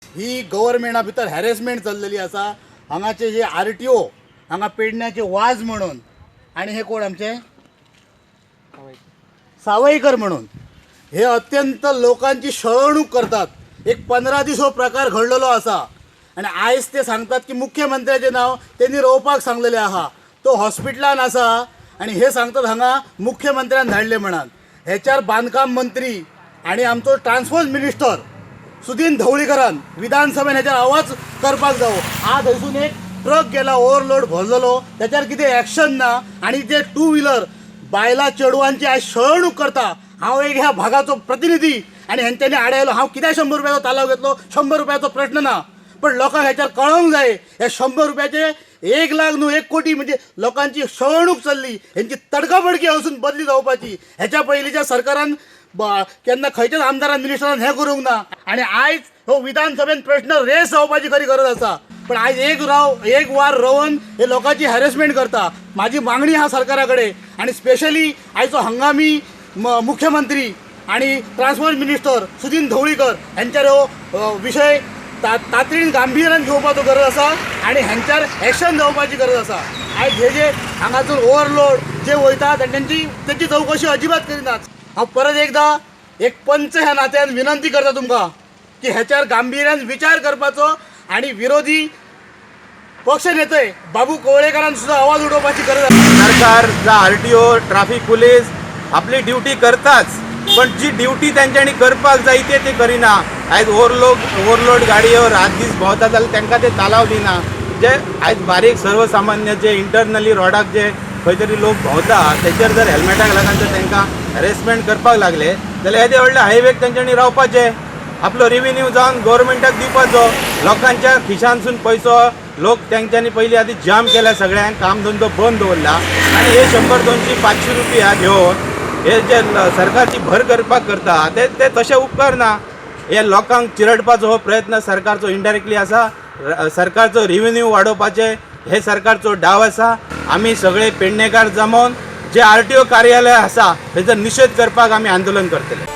ही गव्हर्मेंटा भितर हॅरेसमेंट चल्लेली आसा. हांगाचे जे आरटीओ हांगा पेडण्याचे वाज म्हणून आनी हे कोण आमचे सावयकर म्हणून हे अत्यंत लोकांची छळवणूक करतात. एक 15 दीस हो प्रकार घडलेलो आसा आनी आयज ते सांगतात की मुख्यमंत्र्याचें नांव तेणी रोवपाक सांगलेलें आहा, तो हॉस्पिटलान आसा आनी हे सांगतात हांगा मुख्यमंत्र्यान धाडले म्हणान. हेच्यार बांदकाम मंत्री आनी आमचो ट्रान्सपोर्ट मिनिस्टर सुदीन धवळीकरान विधानसभेन हेच्यार आवाज करपाक जावो. आज थंयसून एक ट्रक गेला ओवरलोड भरलेलो, त्याच्यार कितें एक्शन ना आनी ते टू व्हिलर बायलां चेडवांची आयज छळवणूक करता. हांव एक ह्या भागाचो प्रतिनिधी आनी हेंच्यांनी आडायलो. हांव कित्याक 100 रुपयाचो तालाव घेतलो, 100 रुपयाचो प्रश्न ना, पण लोकांक हेच्यार कळोंक जाय हे 100 रुपयाचे 1 लाख न्हू 1 कोटी म्हणजे लोकांची छळवणूक चल्ली, हेंची तडकाफडकी हसून बदली जावपाची. हेच्या पयलींच्या सरकारान केन्ना खंयच्याच आमदारान मिनिस्टरान हें करूंक ना आनी आयज हो विधानसभेन प्रश्न रेस जावपाची खरी गरज आसा. पण आयज एक वार रोवन हे लोकांची हॅरेसमेंट करता. म्हाजी मागणी आहा सरकारा कडेन आनी स्पेशली आयचो हंगामी मुख्यमंत्री आनी ट्रान्सपोर्ट मिनिस्टर सुदीन धवळीकर हेंच्यार हो विशय तातडीन गांभीर्यान घेवपाचो गरज आसा आनी हेंच्यार एक्शन जावपाची गरज आसा. आयज हे जे हांगासून ओवरलोड जे वयतात आनी तेंची चवकशी अजिबात करिनात. हांव परत एकदा एक पंच ह्या नात्यान विनंती करता तुमकां की हेच्यार गांभीर्यान विचार करपाचो आनी विरोधी पक्ष नेते बाबू कवळेकरान सुद्दां आवाज उडोवपाची गरज आसा. सरकार जा आरटीओ ट्राफिक पुलीस आपली ड्युटी करताच, पण जी ड्युटी तेंच्यांनी करपाक जाय ते ते करिना. आयज ओवरलोड गाडयो रात दीस भोंवता जाल्यार तांकां ते तालाव दिना. जे आयज बारीक सर्वसामान्य जे इंटरनली रोडाक जे खंय तरी लोक भोंवता तेचेर जर हेल्मेटाक लागून जर तांकां हॅरेसमेंट करपाक लागले जाल्यार येदे व्हडले हायवेक तेंच्यांनी रावपाचें, आपलो रेवेन्यू जावन गव्हर्मेंटाक दिवपाचो. लोकांच्या खिशांतसून पयसो लोक तेंच्यांनी पयलीं आदी जाम केल्या, सगळ्यांक काम धंदो बंद दवरला आनी हे 100 200 500 रुपया घेवन हे जे सरकारची भर करपाक करता ते ते तशें उपकारना. हे लोकांक चिरडपाचो हो प्रयत्न सरकारचो इनडायरेक्टली आसा. सरकारचो रेवेन्यू वाडोवपाचे हे सरकारचो डाव आसा. आमी सगळे पेडणेकार जमोवन जे आरटीओ कार्यालय आसा तेजो निशेध करपाक आमी आंदोलन करतले.